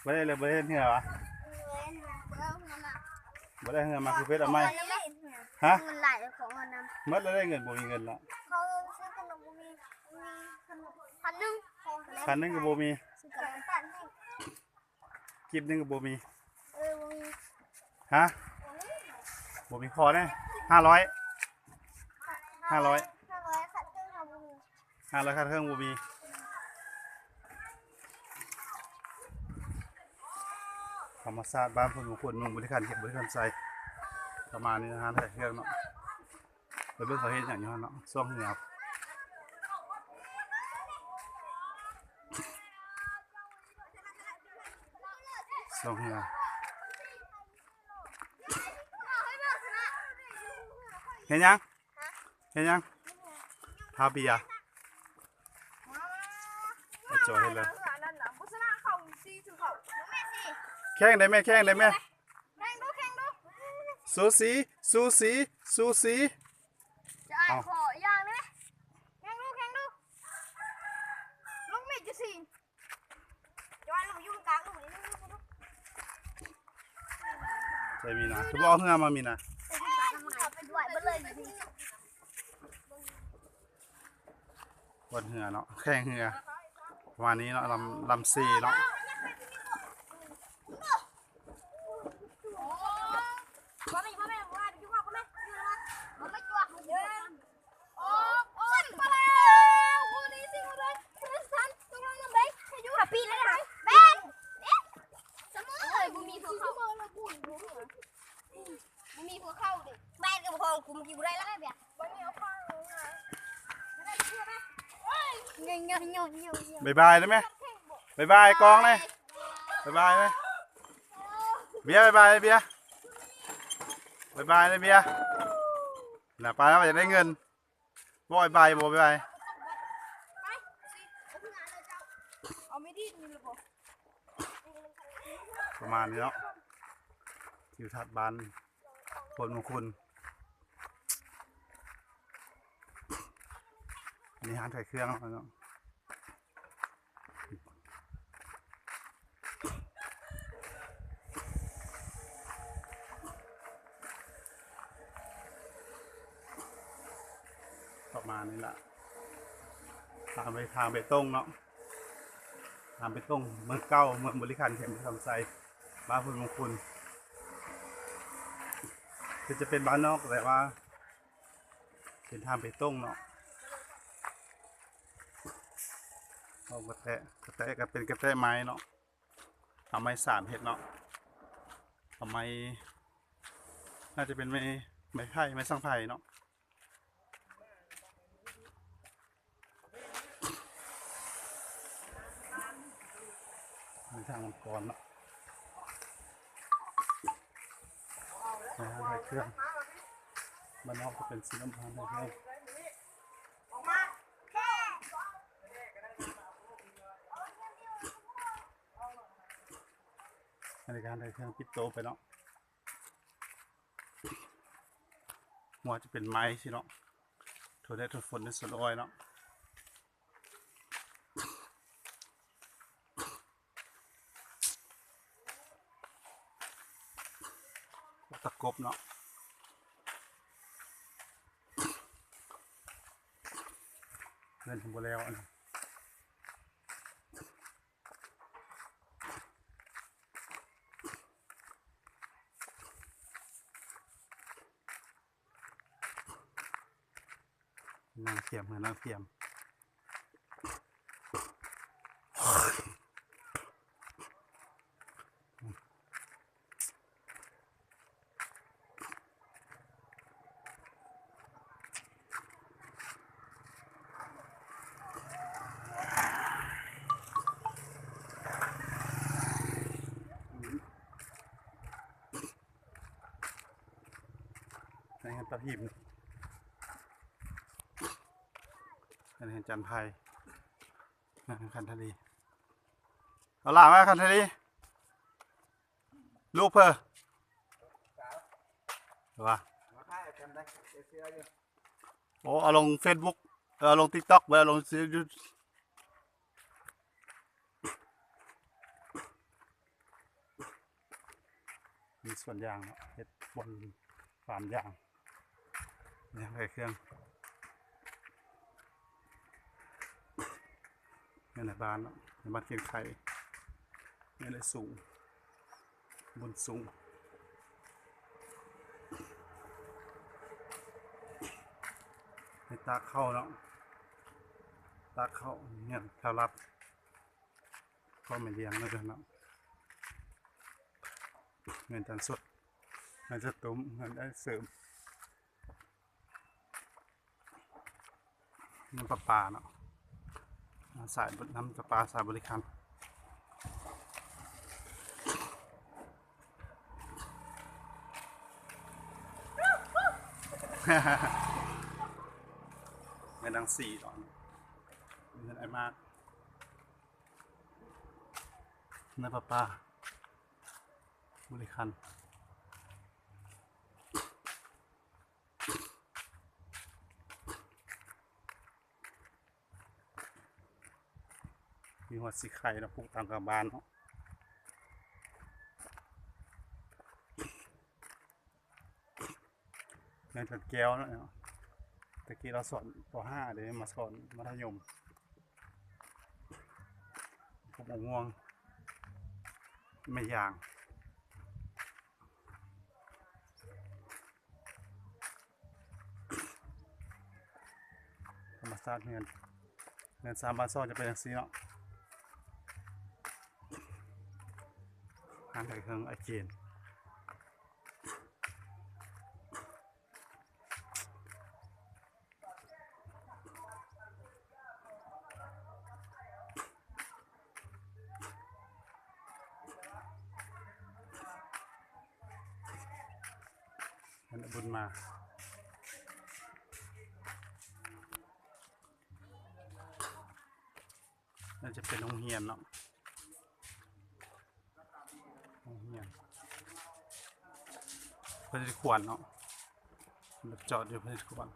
ບໍ່ໄດ້ເລີຍ ບໍ່ໄດ້ເລີຍ ບໍ່ໄດ້ເຮັດເຮືອຫວາ? ບໍ່ໄດ້ເຮືອມາ ບໍ່ໄດ້ເຮືອມາ ຄືເຮັດເອົາໃໝ່. ຮະ? ເງິນຫຼາຍ ຂໍເງິນນຳ. ໝົດແລ້ວເດ້ ເງິນ ບໍ່ມີເງິນລະ. ເຂົາຊື້ຂະໜົມບໍ່ມີ ມີຂະໜົມ ພັນໜຶ່ງ ພັນໜຶ່ງກໍບໍ່ມີ ຊື້ກັບນ້ຳຕານໃຫ້. ກີບໜຶ່ງກໍບໍ່ມີ. ເອີ ບໍ່ມີ. ຮະ? ບໍ່ມີ. ຂໍແດ່ ຫ້າຮ້ອຍ ຫ້າຮ້ອຍ ຫ້າຮ້ອຍ ຂາດເຄິ່ງກໍບໍ່ມີ ຫ້າຮ້ອຍ ຂາດເຄິ່ງບໍ່ມີ. ທຳມະຊາດບ້ານເພິ່ນ ບາງຄົນນຸ່ງບໍລິຄັນ ເກັບບໍລິຄັນໃສ່ ປະມານນີ້ນະ ຮ້ານຂາຍເຄື່ອງເນາະ. ໄປເບິ່ງເຂົາເຮັດຫຍັງຢູ່ຫັ້ນເນາະ ຊ່ວງເຮືອ ຊ່ວງເຮືອ ເຮັດຫຍັງ? ເຮັດຫຍັງ? ທາເບຍ ໄອ້ຈອຍເຮັດແລ້ວ. ແຂ່ງໄດ້ແມ່ ແຂ່ງໄດ້ແມ່. ສູສີ ສູສີ ສູສີ. ຈະອ້າຍຂໍຢ່າງໄດ້ໄໝ? ແຂ່ງດູ ແຂ່ງດູ ລົງເມັດຢູ່ຊິ. ຈະວ່າລົງຢູ່ກາງລູກນີ້. ໃສ່ມີນາ ຄືບໍ່ເອົາເຮືອມາມີນາ. ເອົາໄປດ້ວຍເບິດເລີຍ. ວັດເຮືອເນາະ ແຂ່ງເຮືອ ປະມານນີ້ເນາະ ລຳ ລຳເຊເນາະ. ບາຍບາຍໄດ້ໄໝ? ບາຍບາຍກ້ອງໄດ້ໄໝ? ບາຍບາຍໄດ້ໄໝ? ເບຍ ບາຍບາຍເບຍ. ບາຍບາຍໄດ້ເບຍ. ນະ ໄປແລ້ວ ຢາກໄດ້ເງິນ. ບໍ່ບາຍບາຍ ບໍ່ບາຍບາຍ. ປະມານນີ້ເນາະ ທິວທັດບ້ານໂພນມຸງຄຸນ. ອັນນີ້ຮ້ານຂາຍເຄື່ອງເນາະ. ປະມານນີ້ລະ ທາງໄປ ທາງໄປຕົງເນາະ ທາງໄປຕົງ ເມືອງເກົ່າ ເມືອງບໍລິຄັນ ແຂວງຄຳໄຊ ບ້ານໂພນມຸງຄຸນ. ເພິ່ນຈະເປັນບ້ານນອກ ແຕ່ວ່າເປັນທາງໄປຕົງເນາະ. ເອົາກະແຕະ ກະແຕະກໍເປັນກະແຕະໄມ້ເນາະ. ເອົາໄມ້ສານເຮັດເນາະ ເອົາໄມ້ ໜ້າຈະເປັນໄມ້ ໄມ້ໄຜ່ ໄມ້ສັງໄພເນາະ. ມີທາງມັງກອນເນາະ ໃນຮ້ານຂາຍເຄື່ອງ ບ້ານນອກຈະເປັນສີນ້ຳຕານແດງ. ອັນນີ້ກະຮ້ານຂາຍເຄື່ອງປິດໂຕໄປເນາະ. ຫົວຈະເປັນໄມ້ຊີ້ເນາະ ທົນແດດ໌ທົນຝົນ ໃນສວນອ້ອຍເນາະ. ຕະກົບເນາະ ເຮືອນຍັງບໍ່ແລ້ວອັນນີ້. ນາງຂຽມ ເຮືອນນາງຂຽມ. ໃນເຮືອນຕາຫີມ ໃນເຮືອນຈັນໄພ ຄັນທະລີ. ເອົາຫຼ້າມາ ຄັນທະລີ ລູກເພິ່ນວ່າ ໂອ້ ເອົາລົງເຟສບຸກ ເອີ ເອົາລົງຕິກຕັອກ ບໍ່ໄດ້ເອົາລົງຢູທູບ. ມີສວນຢາງເນາະ ເຮັດບ່ອນຟາມຢາງ ຢາງໄດ້ເຄື່ອງ ເຮືອນໃນບ້ານເນາະ ໃນບ້ານກຽງໄຄ ເຮືອນໄອ້ສູງ ບຸນສູງ ໃນຕາກເຂົ້າເນາະ ຕາກເຂົ້າ ເຮືອນແຖວລັດ ກໍແມ່ນລ້ຽງເນາະ ເຮືອນຈັນສົດ ເຮືອນສະຕຸ້ມ ເຮືອນໄອ້ເສີມ ນ້ຳປະປາເນາະ ສາຍ ນ້ຳປະປາສາຍບໍລິຄັນ ແມ່ນນາງສີເນາະ ເຮືອນອ້າຍມາກ ນ້ຳປະປາບໍລິຄັນ. ມີຮອດສີໄຄເນາະ ປູກຕາມກາງບ້ານເນາະ ເຮືອນຈັນແກ້ວເນາະ ແຕ່ກີ້ລາວສອນ ປໍຫ້າ ດຽວນີ້ມາສອນມັດທະຍົມ ປູກໝາກມ່ວງ ແມ່ຢາງ. ທຳມະຊາດເຮືອນ ເຮືອນຊານບ້ານຊ່ອງຈະເປັນຈັ່ງຊີ້ເນາະ ຮ້ານຂາຍເຄື່ອງອາເຈນ. ມັນບຸນມາ ໜ້າຈະເປັນໂຮງຮຽນເນາະ ໂຮງຮຽນ ເພິ່ນເຮັດຂວັນເນາະ ເພິ່ນຈອດຢູ່ ເພິ່ນເຮັດຂວັນ.